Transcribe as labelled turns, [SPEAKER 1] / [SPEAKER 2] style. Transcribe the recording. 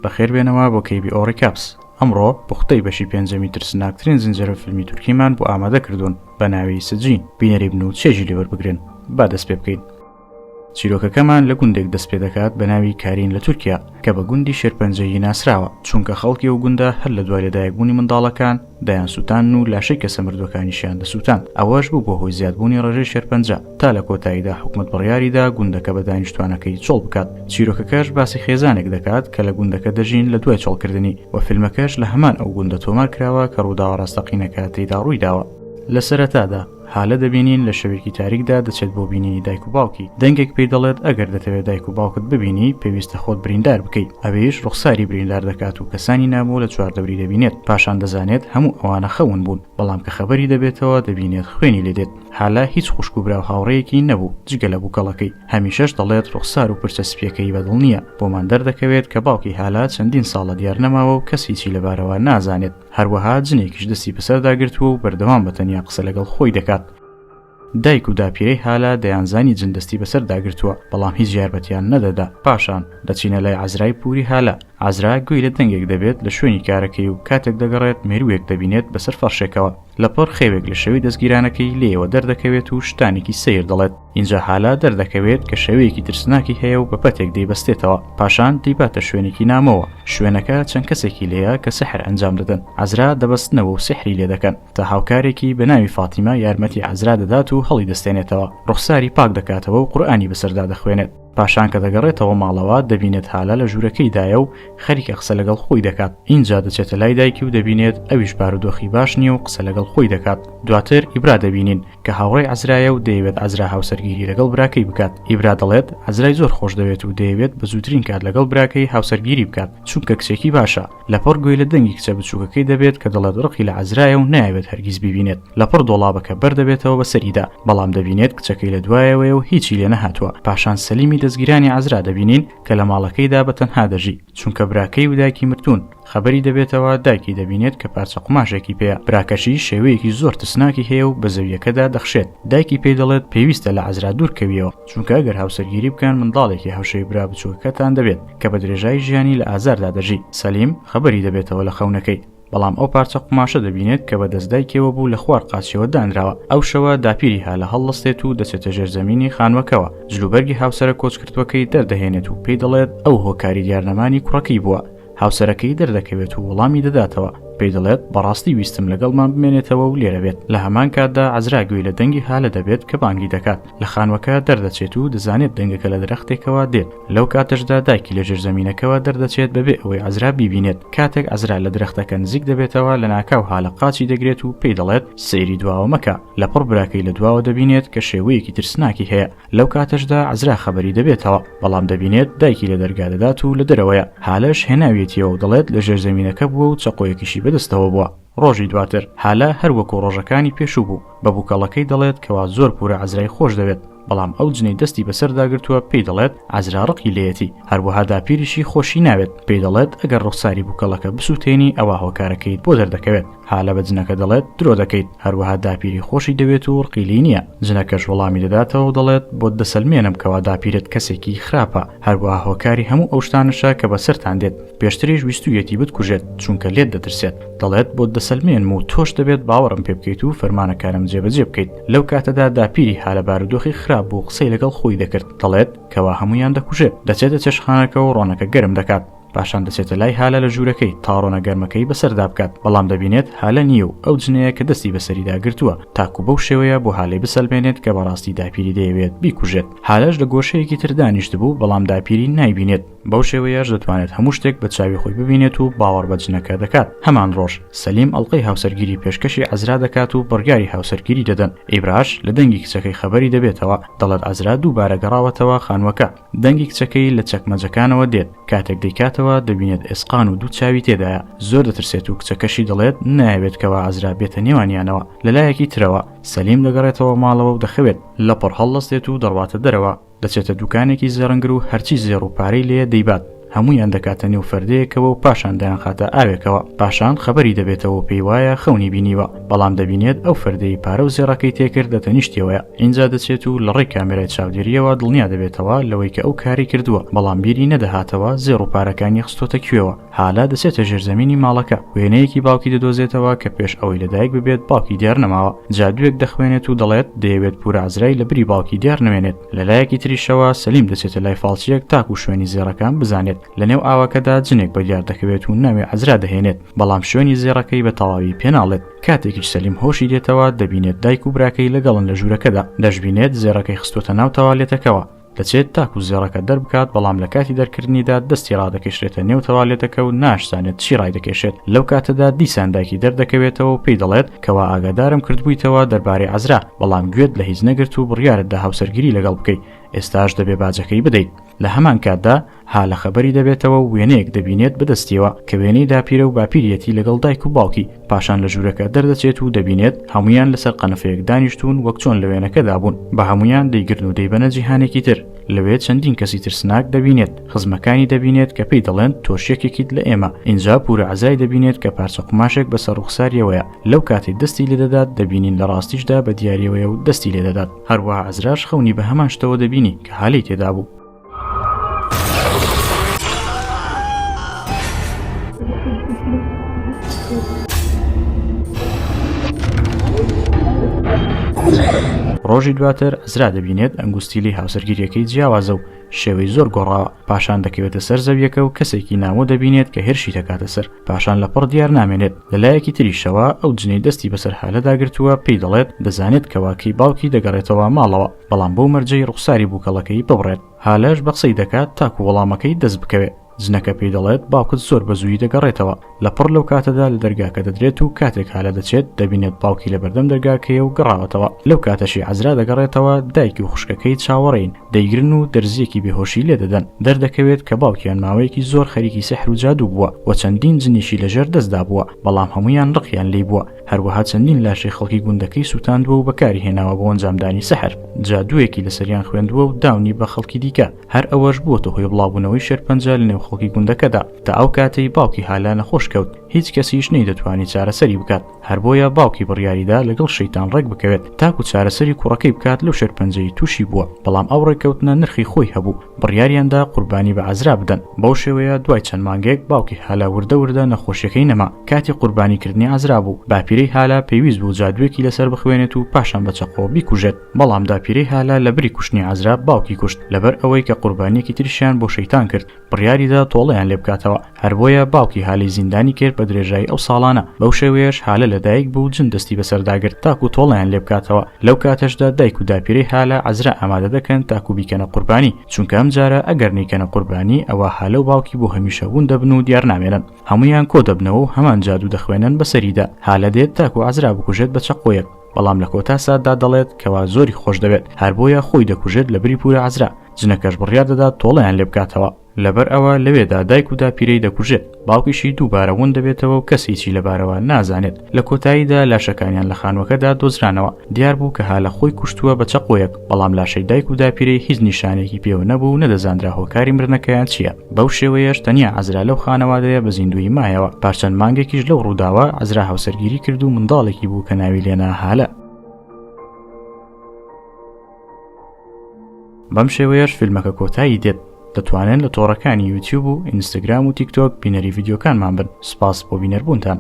[SPEAKER 1] بەخێربێنەوە بۆ KBO Recaps. ئەمڕۆ پوختەی بەشی پێنجەمی ترسناکترین زنجیرە فیلمی تورکیمان بۆ ئامادە کردوون بە ناوی سجین. بینەری بن و چێژی لێ وەربگرن. با دەست پێ بکەین. چیرۆکەکەمان لە گوندێک دەست پێ دەکات بە ناوی کارین لە تورکیا کە بە گوندی شێرپەنجەیی ناسراوە، چونکە خەڵکی ئەو گوندە هەر لە دوای لەدایکبوونی منداڵەکان دەیانسووتاندن و لاشەی کەسە مردووەکانیشیان دەسووتاند، ئەوەش بوو بۆ هۆی زیادبوونی ڕێژەی شێرپەنجە تا لە کۆتاییدا حکومەت بڕیاریدا گوندەکە بە دانیشتوانەکەی چۆڵ بکات. چیرۆکەکەش باسی خێزانێک دەکات کە لە گوندەکە دەژین لە دوای چۆڵکردنی و فیلمەکەش لە هەمان ئەو گوندە تۆمار کراوە کە ڕووداوە ڕاستەقینەکە تێیدا ڕوویداوە. لە سەرەتادا هالە دەبینین لە شەوێکی تاریکدا دەچێت بۆ بینینی دایک و باوکی، دەنگێک پێی دەڵێت ئەگەر دەتەوێت دایک و باوکت ببینی پێویستە خۆت بریندار بکەیت، ئەویش ڕوخساری بریندار دەکات و کەسانی نامۆ لە چواردەوری دەبینێت، پاشان دەزانێت هەموو ئەوانە خەون بوون، بەڵام کە خەبەری دەبێتەوە دەبینێت خوێنی لێ دێت. هالە هیچ خوشک و برا و هاوڕێیەکی نەبوو جگە لە بووکەڵەکەی، هەمیشەش دەڵێت ڕوخسار و پرچە سپییەکەی بەدڵ نییە، بۆمان دەردەکەوێت کە باوکی هالە چەندین ساڵە دیار نەماوە و کەس هیچی لەبارەوە نازانێت. هەروەها جنێکیش دەستی بەسەردا گرتووە و بەردەوام بە تەنیا قسە لەگەڵ خۆی دەکات. دایک و داپیرەی هالە دەیانزانی جن دەستی بەسەردا گرتووە، بەڵام هیچ یارمەتیان نەدەدا. پاشان دەچینە لای عەزرای پووری هالە. عەزرا گوێی لە دەنگێک دەبێت لە شوێنی کارەکەی و کاتێک دەگەڕێت مێرووێک دەبینێت بەسەر فەرشێکەوە. لەپڕ خێوێک لە شەوی دەستگیرانەکەی لێیەوە دەردەکەوێت و شتانێکی سەیر دەڵێت. ئینجا هالە دەردەکەوێت کە شێوەیەکی ترسناکی هەیە و بە پەتێک دەیبەستێتەوە، پاشان دەیباتە شوێنێکی نامۆوە، شوێنەکە چەند کەسێکی لێیە کە سحر ئەنجام دەدەن، عەزرا دەبەستنەوە و سحری لێ دەکەن، تا هاوکارێکی بە ناوی فاتیمە یارمەتی عەزرا دەدات و هەڵیدەستێنێتەوە، ڕوخساری پاک دەکاتەوە و قورئانی بەسەردا دەخوێنێت. پاشان کە دەگەڕێتەوە ماڵەوە دەبینێت هالە لە ژوورەکەیدایە و خەریکە قسە لەگەڵ خۆی دەکات، ئینجا دەچێتە لای دایکی و دەبینێت ئەویش بارودۆخی باش نییە و قسە لەگەڵ خۆی دەکات، دواتر ئیبرا دەبینین کە هاوڕێی عەزرایە و دەیەوێت عەزرا هاوسەرگیری لەگەڵ براکەی بکات، ئیبرا دەڵێت عەزرای زۆر خۆشدەوێت و دەیەوێت بە زووترین کات لەگەڵ براکەی هاوسەرگیری بکات چونکە کچێکی باشە، لەپڕ گوێی لە دەنگی کچە بچووکەکەی دەبێت کە دەڵێت ڕقی لە عەزرایە و نایەوێت هەرگیز بیبینێت، لەپڕ دۆڵابەکە بەردەبێتەوە بەسەریدا، بەڵام دەبینێت کچەکەی لە دوایەوەیە و هیچی لێ نەهاتووە، پاشان سەلیمی دەزگیرانی عەزرا دەبینین کە لە ماڵەکەیدا بە تەنها دەژی، چونکە براکەی و دایکی مردوون. خەبەری دەبێتەوە دایکی دەبینێت کە پارچە قوماشێکی پێیە، براکەشی شێوەیەکی زۆر ترسناکی هەیە و بە زەوییەکەدا دەخشێت، دایکی پێی دەڵێت پێویستە لە عەزرا دوور کەویەوە، چونکە ئەگەر هاوسەرگیری بکەن منداڵێکی هاوشێوەی برا بچووکەکەتان دەبێت کە بە درێژایی ژیانی لە ئازاردا دەژی، سەلیم خەبەری دەبێتەوە لە خەونەکەی. بەڵام ئەو پارچە قوماشە دەبینێت کە بە دەست دایکیەوە بوو لە خوار قاچیەوە دانراوە، ئەو شەوە داپیری هالە هەڵدەستێت و دەچێتە ژێر زەمینی خانوەکەوە، جلوبەرگی هاوسەرە کۆچکردووەکەی دەردەهێنێت و پێی دەڵێت ئەو هۆکاری دیارنەمانی کوڕەکەی بووە، هاوسەرەکەی دەردەکەوێت و وەڵامی دەداتەوە، پێی دەڵێت بەڕاستی ویستم لەگەڵمان بمێنێتەوە و لێرە بێت، لە هەمان کاتدا عەزرا گوێی لە دەنگی هالە دەبێت کە بانگی دەکات، لە خانوەکە دەردەچێت و دەزانێت دەنگەکە لە درەختێکەوە دێت، لەو کاتەشدا دایکی لە ژێرزەمینەکەوە دەردەچێت بەبێ ئەوەی عەزرا بیبینێت، کاتێک عەزرا لە درەختەکە نزیک دەبێتەوە لەناکاو هالە قاچی دەگرێت و پێی دەڵێت سەیری دواوە مەکە، لەپڕ براکەی لە دواوە دەبینێت کە شێوەیەکی ترسناکی هەیە، لەو کاتەشدا عەزرا خەبەری دەبێتەوە، بەڵام دەبینێت دایکی لە دەرگا دەدات و لە دەرەوەیە، هالەش هێناویەتیەوە و دەڵێت لە ژێرزەمینەکە بووە و چەقۆیەکیشی بەدەستەوە بووە. ڕۆژی دواتر هالە هەر وەکو ڕۆژەکانی پێشوو بوو، بە بووکەڵەکەی دەڵێت کەوا زۆر پورە عەزرای خۆش دەوێت، بەڵام ئەو جنەی دەستی بەسەردا گرتووە پێی دەڵێت عەزرا ڕقی لێیەتی، هەروەها داپیریشی خۆشی ناوێت، پێی دەڵێت ئەگەر ڕوخساری بووکەڵەکە بسووتێنی ئەوا هۆکارەکەیت بۆ دەردەکەوێت. هالە بە جنەکە دەڵێت درۆ دەکەیت، هەروەها داپیری خۆشی دەوێت و ڕقی لێی نییە، جنەکەش وەڵامی دەداتەوە و دەڵێت بۆت دەسەلمێنم کەوا داپیرت کەسێکی خراپە، هەروەها هۆکاری هەموو ئەو شتانەشە کە بەسەرتان دێت، پێشتریش ویستوویەتی بتکوژێت چونکە لێت دەترسێت، دەڵێت بۆت دەسەلمێنم و تۆش دەبێت باوەڕم پێ بکەیت و فەرمانەکانم جێبەجێ بکەیت، لەو کاتەدا داپیری هالە بارودۆخی خراپ بوو قسەی لەگەڵ خۆی دەکرد، دەڵێت کەوا هەموویان دەکوژێت، دەچێتە چێشتخانەکە و ڕۆنەکە گەرم دەکات. پاشان دەچێتە لای هالە لە ژوورەکەی تا ڕۆنە گەرمەکەی بەسەردا بکات، بەڵام دەبینێت هالە نییە و ئەو جنەیە کە دەستی بەسەریدا گرتووە، تاکو بەو شێوەیە بۆ هالەی بسەلمێنێت کە بەڕاستی داپیری دەیەوێت بیکوژێت. هالەش لە گۆشەیەکی تر دانیشتبوو، بەڵام داپیری نایبینێت. بەو شێوەیەش دەتوانێت هەموو شتێک بە چاوی خۆی ببینێت و باوەڕ بە جنەکە دەکات. هەمان ڕۆژ، سەلیم ئەڵقەی هاوسەرگیری پێشکەشی عەزرا دەکات و بڕیاری هاوسەرگیری دەدەن. ئیبراش لە دەنگی کچەکەی خەبەری دەبێتەوە، دەڵێت عەزرا دووبارە گەڕاوەتەوە خانووەکە. دەنگی کچەکەی لە چەکمەجەکانەوە دێت، کاتێک دەیکاتەوە دەبینێت ئێسقان و دوو چاوی تێدایە، زۆر دەترسێت و کچەکەشی دەڵێت نایەوێت کەوا عەزرا بێتە نێوانیانەوە، لەلایەکی ترەوە سەلیم دەگەڕێتەوە ماڵەوە و دەخەوێت، لەپڕ هەڵدەستێت و دەڕواتە دەرەوە، دەچێتە دوکانێکی زێڕنگر و هەرچی زێڕ و پارەی لێیە دەیبات. هەموویان دەکاتە نێو فەردەیەکەوە و پاشان دەیانخاتە ئاوێکەوە. پاشان خەبەری دەبێتەوە و پێی وایە خەونی بینیوە، بەڵام دەبینێت ئەو فەردەی پارە و زێڕەکەی تێکرد لە تەنیشتیەوەیە. ئینجا دەچێت و لە ڕێی کامێرای چاودێرییەوە دڵنیا دەبێتەوە لەوەی کە ئەو کارەی کردووە، بەڵام بیری نەدەهاتەوە زێڕ و پارەکانی خستۆتە کوێوە. هالە دەچێتە ژێرزەمینی ماڵەکە، وێنەیەکی باوکی دەدۆزێتەوە کە پێش ئەوەی لەدایک ببێت باوکی دیار نەماوە، جادووێک دەخوێنێت و دەڵێت دەیەوێت پورە عەزرای لە بری باوکی دیار نەمێنێت. لەلایەکی تریشەوە سەلیم دەچێتە لای فاڵچییەک تاکو شوێنی زێڕەکان بزانێت، لەنێو ئاوەکەدا جنێک بەدیار دەکەوێت و ناوی عەزرا دەهێنێت، بەڵام شوێنی زێڕەکەی بە تەواوی پێناڵێت. کاتێکیش سەلیم هۆشی دێتەوە دەبینێت دایک و براکەی لەگەڵن لە ژوورەکەدا، دەشبینێت زێڕەکەی خستۆتە ناو تەوالێتەکەوە. دەچێت تاکو زێڕەکە دەربکات بەڵام لە کاتی دەرکردنیدا دەستی ڕادەکێشرێتە نێو تەوالێتەکە و ناشزانێت چی ڕایدەکێشێت لەو کاتەدا دیسان دایکی دەردەکەوێتەوە و پێی دەڵێت کەوا ئاگادارم کردبوویتەوە دەربارەی عەزرا بەڵام گوێت لە هیچ نەگرت و بڕیارت دا هاوسەرگیری لەگەڵ بکەی ئێستاش دەبێ باجەکەی بدەیت لە هەمان کاتدا هالە خەبەری دەبێتەوە و وێنەیەک دەبینێت بەدەستیەوە کە وێنەی داپیرە و باپیریەتی لەگەڵ دایک و باوکی، پاشان لە ژوورەکە دەردەچێت و دەبینێت هەموویان لەسەر قەنەفەیەک دانیشتوون وەک چۆن لە وێنەکەدا بوون، بە هەموویان دەیگرن و دەیبەنە جیهانێکی تر، لەوێ چەندین کەسی ترسناک دەبینێت، خزمەکانی دەبینێت کە پێی دەڵێن تۆش یەکێکیت لە ئێمە، ئینجا پورە عەزرای دەبینێت کە پارچە قوماشێک بەسەر ڕووخساریەوەیە، لەو کاتەی دەستی لێدەدات دەبینین لە ڕاستیشدا بە دیاریەوەیە و دەستی لێدەدات، هەروەها عەزراش خەونی بە هەمان شتەوە دەبینی کە هالەی تێدابوو. ڕۆژی دواتر عەزرا دەبینێت ئەنگوستیلی هاوسەرگیریەکەی جیاوازە و شێوەی زۆر گۆڕاوە پاشان دەکەوێتە سەر زەویەکە و کەسێکی نامۆ دەبینێت کە هێرشی دەکاتە سەر پاشان لەپڕ دیار نامێنێت لەلایەکی تریشەوە ئەو جنەی دەستی بەسەر هالەدا گرتووە پێی دەڵێت دەزانێت کەوا کەی باوکی دەگەڕێتەوە ماڵەوە بەڵام بەو مەرجەی ڕوخساری بووکەڵەکەی ببڕێت. هالەش بە قسەی دەکات تاکو وەڵامەکەی دەست بکەوێت. جنەکە پێی دەڵێت باوکت زۆر بە زوویی دەگەڕێتەوە. لە پڕ لەو کاتەدا لە دەرگاکە دەدرێت و کاتێک هالە دەچێت دەبینێت باوکی لە بەردەم دەرگاکەیە و گەڕاوەتەوە. لەو کاتەشی عەزرا دەگەڕێتەوە دایکی و خوشکەکەی چاوەڕێین. دەیگرن و دەرزییەکی بێهۆشی لێ دەدەن. دەردەکەوێت کە باوکیان ماوەیەکی زۆر خەریکی سیحر و جادوو بووە و چەندین جنیشی لە ژێر دەستدا بووە، بەڵام هەموویان ڕقیان لێی بووە. هەروەها چەندین لاشەی خەڵکی گوندەکەی سووتاندووە و بەکاری هێناوە بۆ ئەنجامدانی سەحر، جادوویەکی لەسەریان خوێندووە و داونی بە خەڵکی دیکە، هەر ئەوەش بووەتە هۆی بڵاوبوونەوەی شێرپەنجە لەنێو خەڵکی گوندەکەدا، تا ئەو کاتەی باوکی هالە نەخۆش کەوت، هیچ کەسیش نەیدەتوانی چارەسەری بکات، هەر بۆیە باوکی بڕیاریدا لەگەڵ شەیتان ڕێک بکەوێت تاکو چارەسەری کوڕەکەی بکات لەو شێرپەنجەی تووشی بووە، بەڵام ئەو ڕێککەوتنە نرخی خۆی هەبوو. بڕیاریاندا قوربانی بە عەزرا بدەن، بەو شێوەیە دوای چەند مانگێک باوکی هالە وردە وردە نەخۆشیەکەی نەما، کاتی قوربانی کردنی عەزرا بوو، باپیرەی هالە پێویست بوو جادووێکی لەسەر بخوێنێت و پاشان بە چەقۆ بیکوژێت، بەڵام داپیرەی هالە لەبری کوشتنی عەزرا باوکی کوشت، لەبەر ئەوەی کە قوربانیەکی تریشیان بۆ شەیتان کرد، بڕیاریدا تۆڵەیان لێ بکاتەوە، هەر بۆیە باوکی هالەی زیندانی کرد بە درێژایی ئەو ساڵانە، بەو شێوەیەش هالە لەدایک بوو جن دەستی بەسەردا گرت تاکو تۆڵەیان لێ بکاتەوە، لەو کاتەشدا دایک و داپیرەی هالە عەزرا ئامادە دەکەن تاکو بیکەنە قوربانی، چونکە ئەم جارە ئەگەر نەیکەنە قوربانی ئەوا هالە و باوکی بۆ هەمیشە ون دەبن و دیار نامێنن، هەموویان کۆ دەبنەوە و هەمان جادوو دەخوێنن بەسەریدا، هالە دێت تاکو عەزرا بکوژێت بە چەقۆیەک، بەڵام لە کۆتا ساتدا دەڵێت کەوا زۆری خۆش دەوێت، هەر بۆیە خۆی دەکوژێت لەبری پورە عەزرا. جنەکەش بڕیار دەدات تۆڵەیان لێ بکاتەوە، لەبەر ئەوە لەوێدا دایک و داپیرەی دەکوژێت، باوکیشی دووبارە ون دەبێتەوە و کەس هیچی لەبارەوە نازانێت، لە کۆتاییدا لاشەکانیان لە خانووەکەدا دۆزرانەوە، دیار بوو کە هالە خۆی کوشتووە بە چەقۆیەک، بەڵام لاشەی دایک و داپیرەی هیچ نیشانەیەکی پێوە نەبوو و نەدەزانرا هۆکاری مردنەکەیان چییە، بەو شێوەیەش تەنیا عەزرا لەو خانەوادەیە بە زیندوویی مایەوە، پاش چەند مانگێکیش لەو ڕووداوە عەزرا هاوسەرگیری کرد و منداڵێکی بوو کە ناوی لێنا هالە. بەم شێوەیەش فیلمەکە کۆتایی دێت دەتوانن لە تۆڕەکانی یوتیوب و ئینستاگرام و تیکتۆک بینەری ڤیدیۆکانمان بن سپاس بۆ بینەربوونتان.